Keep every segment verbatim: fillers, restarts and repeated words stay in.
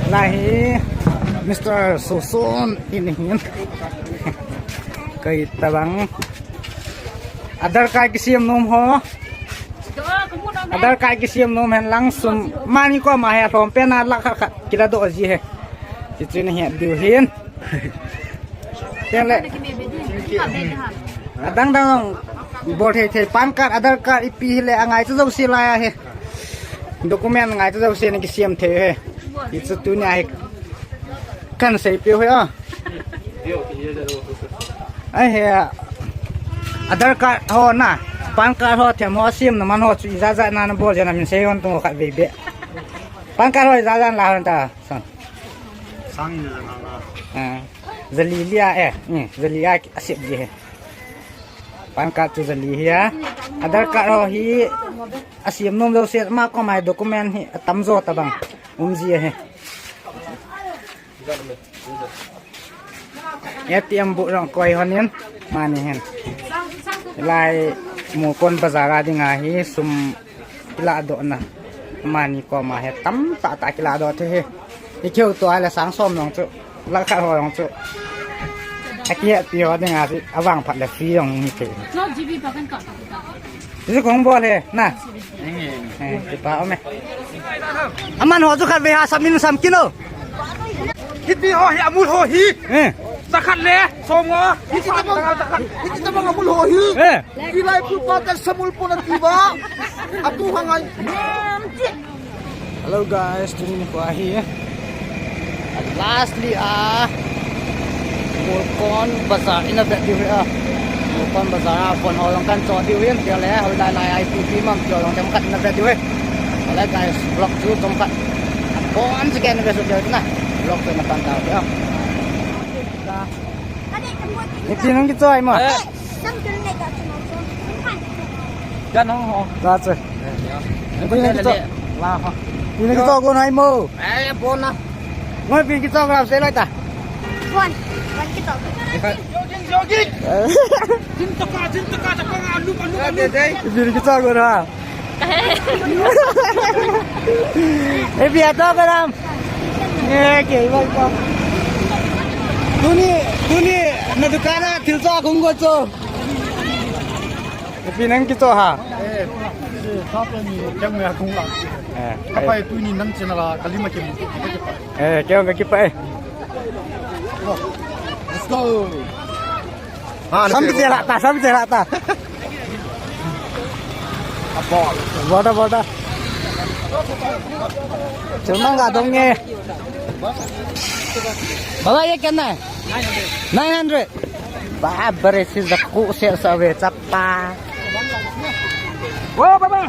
Lai hi Mister Soson in hin. Kei tabang. Aadhaar card kisem nom ho. Aadhaar card kisem nom hen lang sum. Mani koma hi alhom pen a lakh khat khat kila doh ji hi. Hichu nahet diu hin. Tengle. Adang dang bol thei thei, PAN card, Aadhaar card, ipi hile angai chu jouse lai ahi. Document ngai chu jouse nakisem thei hi. Hichu tunia hi kahin seipeh u hi a. Ahi, Aadhaar card ho na, PAN card ho, them ho, semna man ho chu ijat jat na nabol jeh a min sei hon tung khat vei beh. PAN card ho ijat jat la hon ta. Sang in la na. Ah, jali lia eh. Hmm, jali a asep ji hi. PAN card chu jali hi a. Aadhaar card ho hi asem nom jouse, ama koma hi document hi atam jo tabang um ji ahi. ATM booth jong koi hon in, mani hin. Lai Molkon bazar a dinga hi sum kiladoh na. Mani koma hi tamtah tah kiladoh thei hi. I keu tua le sang som jong chu, lakh khat ho jong chu. Akihetpi ho dinga chu, avangphat le free jong hi thei. Chu kong bol hi, na. Eh, kipa um e. Aman ho chu khat vei ha sam in sam kit o. Hiti ho hi amul ho hi. Eh. Jakhat le, som ngo. Hiti tabang, hiti tabang amul ho hi. Eh. Hilai pu pa ta samul pon ati ba. Atu hangai. Hello guys, tuni nikho hi. At lastly, ah, Molkon bazar ina vet diu hi a. Molkon bazar a von ho jong kahin cho diu hin, tia le, hoi lai lai a ipi ipi mang, tia jong chomkhat ina vet diu hi. Alright guys, vlog chu chomkhat. Bon si ken ve su tia na. Vlog chu na pan ta tia. Ipi nang kicho ai mo? Eh. Gan ho ho. Ra che. Ipi nang kicho? La ho. Ipi nang kicho gon ai mo? Eh, bon na. Ngoi ipi kicho gram sei loi ta. Bon. Bon kicho. Jogging, jogging. Jin taka, jin taka, taka, anu, anu, anu. Ipi nang kicho gon ha. Ipi ato gram. Eh, ke, ipi ato. Tuni, tuni, na dukan a thil cho kong go cho. Ipi nang kicho ha? Eh, eh, kap ni, kya me akung la. Eh, kapai eh. Tuni nang chena la, kalima kim. Eh, kya me kipai. Let's go. Ha, sampai je la ta, sampai je la ta. Apa? Bota, bota. Cuma nggak dong ye. Baba, ye kya hai? Nine hundred. Baap re, si jaku se sa ve chapa. Wo, baba.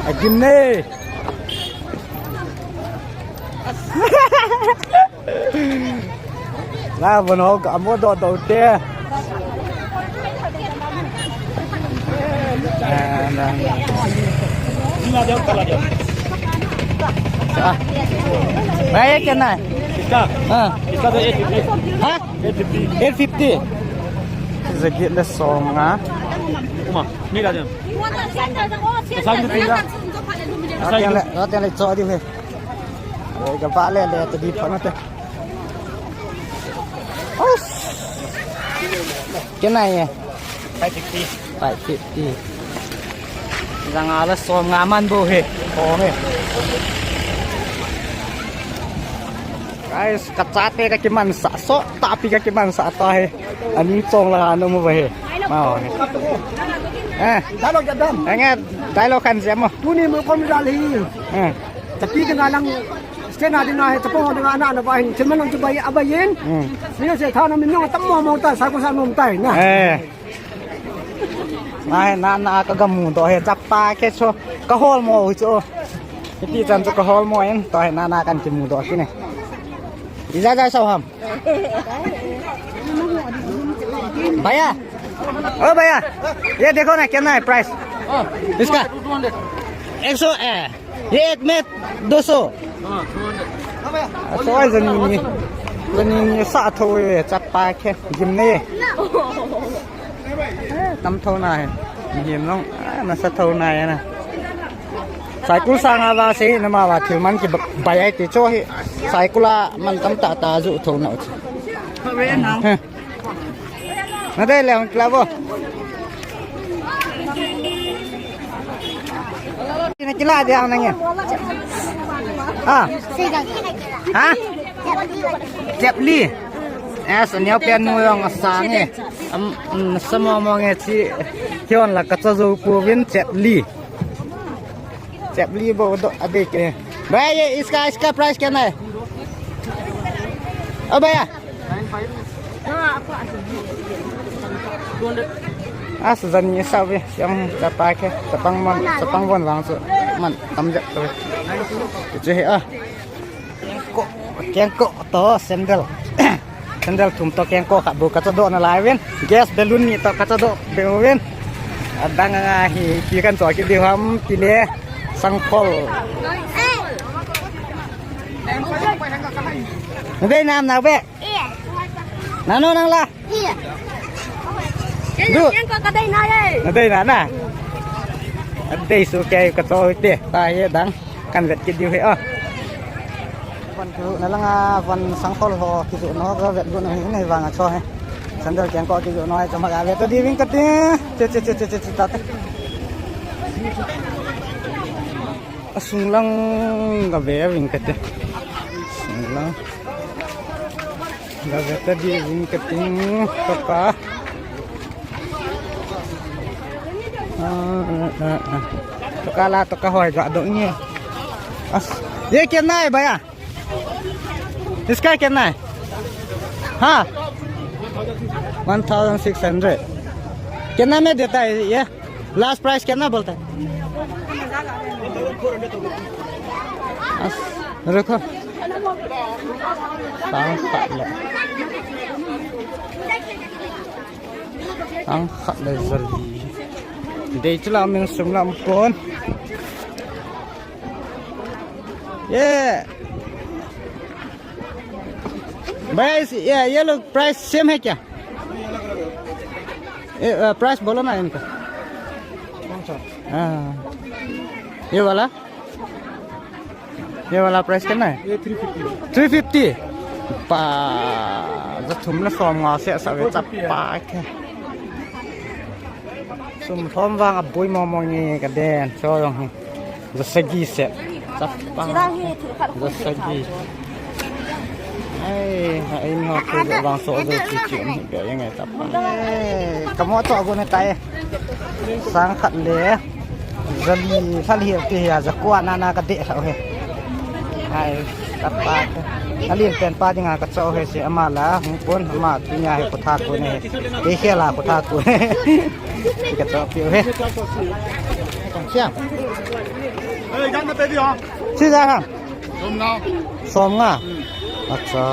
Agim ne. La, bon ho, ka mo do do te. Ah, na, na. Ah. Bhai, ye kya hai? Kiska? Ha. Kiska to eight fifty. Ha? Eight fifty. Eight fifty. Jagit le som nga. Uma, ni la jam. Sa ni ti la. Ate le, ate le cho di he. Oi, ka ba le le to di pha na te. Os. Kya hai ye? Five fifty. Five fifty. Janga la som nga man bo he. Ko he. Guys, ka chate ka kimansah, so tapi ka kimansah ta he. Ani chong la no mo he. Ma ho he. Eh. Dialogue jadam. Engat dialogue kan siamo. Tuni mo kom dal hi. Eh. Tapi ka ngalang Stand a dinga he, chapang ho dinga ana ana ba hin, thil man lang chu bai, abai in. Hmm. Mina se tha na min nong tam mo mo ta, sa ko sa nom tai na. Eh. Na he, na, na ka gamu do he, chapa ke cho, ka hol mo chu. Hiti chan chu ka hol mo in, to he, na, na kan kimu do kine. Ija jai sao ham. भैया, ओ भैया, ये देखो ना, कितना है प्राइस इसका? एक सौ, ए, ये एक में दो सौ। Soi jani ni. Jani ni sa tho ye chapa ke gim ne. Tam tho na he. Gim long, ah, na sa tho na ye na. Saikul sanga va sei na ma va thil man ki ba-, bai ai ti cho hi. Saikul a man tam ta ta ju tho na u. Heh. Na dei le hung kila bo. Na kila dia na nge. Ha? Ha? Chep li. As a neo pen nu yong a sang e. Am, mm, samo mo nge chi. Hion la ka cho zo pu vin chep li. Chep li bo do a dei ke. Bhai, ye iska, iska price kya hai? O bhaiya. As jani sa ve, siam chapa ke, chapang man, chapang von vang su man tam jak to. Chu he a. Kengkoh, kengkoh to sandal. Sandal thum to kengkoh khat bu ka cha doh na lai uvin. Gas balloon ni to ka cha doh be uvin. Adang a hi pi kan cho ki di ham pi le sangkhol. Na dei nam na be. Na no nang la. Du. Kengkoh ka dei na ye. Na dei na na. Adei su ke ka cho te. Ta ye dang. Kan vet kit diu hi a. Von kiru na langa von sangkhol ho kiru no ka vet gu na hi nei vang a cho he. Sandal kengkoh kiru no ai chama ga vet ta diu ving kati. Che, che, che, che, che, che, ta te. A sung lang ga ve ving kati. Sung lang. Ga ve ta diu ving kati. Ka pa. Ah, ah, ah, ah. Toka la, toka hoi ga dong ni. As, ye kitna hai bhaiya? Iska kitna hai? Ha? One thousand six hundred. Kitna mein deta hai ye? Last price kitna bolta hai? As, rukho. Sang khat le. Sang khat le jali. Dei chu la min sum lam pon. Ye. Bhaiya, is, ye, ye log price same hai kya? Ye, uh, price bolo na inka. कौन सा? Ah. Ye wala? Ye wala price kitna hai? ये three fifty. Three fifty? Pa, ja thum le som nga se sa ve chapa ke. Sum thom vang a bui mo mo nge ka den, cho jong hi. Ja sagi se. Chapa. Ja sagi. Ai, ai ni ho ke vang so jo chi chi ni be yang ai chapa. Ai, ka mo to go ne tai. Sang khat le. Jali, lhal hial ti hi a, ja kua na na ka de lhau he. Ai, ka pa ka. Alin pen pa dinga ka cho he si ama la, hung pon ama tu nya he ko tha ko ne. Ke he la ko tha ko. Ka cho piu he. Siam. Si ja ha. Som nga. Som nga. Acha.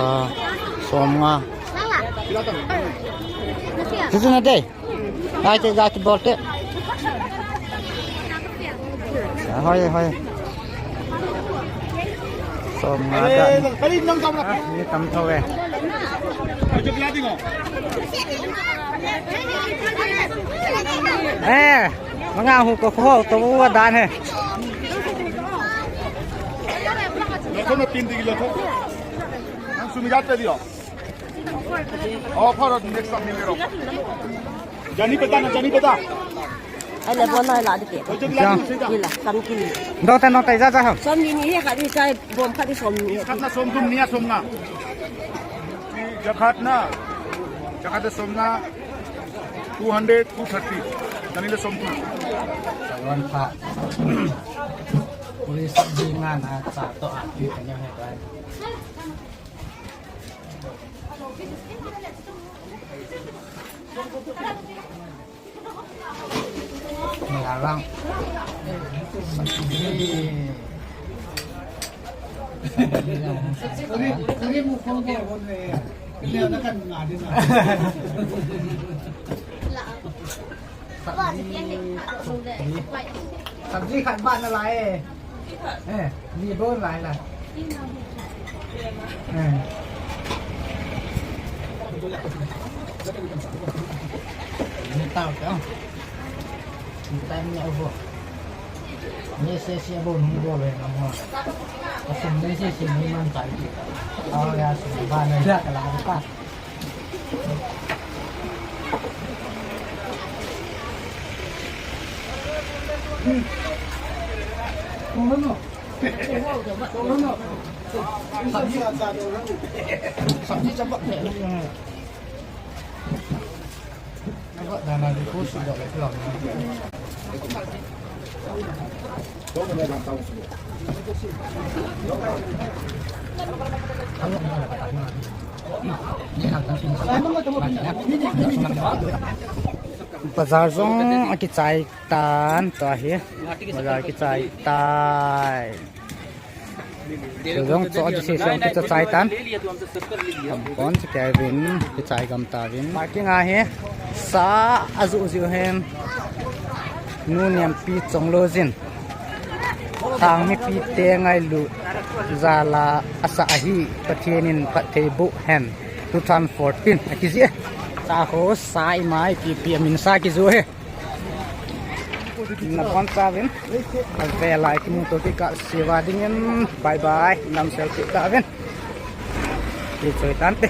Som nga. Sisi na dei. Ai, te ja ki bol te. Hoi, hoi. Som nga da. Ni tam tho ve. Eh, manga hu ko ko to wa dan he. Lo ko no tin di lo ko. Ang sumigat pe di o. Offer next time nilo. Jani peta na, jani peta. Ai le bon noi la di ke. Oi, jani la di, sida. Ila, kam kili. Dota no tai ja ja ham. Som ni ni he khat di chai bom khat di som ni. Khat na som thum ni a som nga. Jakhat na. Jakhat na som nga. Two hundred, two thirty. Jani le som thum. Sawan pha. Puri sabji nga na cha to a pi ka nya he tai. Melarang. Sabji khat bana lai. Eh, ni bon lai la. Eh. Ni tao tao. Ni tao ni au bo. Ni se se bo nung bo le na mo. Asin ni se se ni man tai ki. Aw ya se ba na ya ka la ka. Bazar jong akichai tan tua hi. Bazar kichai tai. Chu jong chu adi se se kichai tan. Ampon chu Kevin kichai gam ta vin. Parking a hi sa aju ju hen. Nu niam pi chong lo jin. Thang mi pi te ngai lu. Jala asa ahi Pathen in phat thei bu hen. Two thousand fourteen akiji. Sa ho sa i mai pi pi amin sa kiju he. Na bon sa vin. Ave lai kimu to ki ka seva dingin. Bye bye. Nam sel ki ta vin. Ki choi tan te.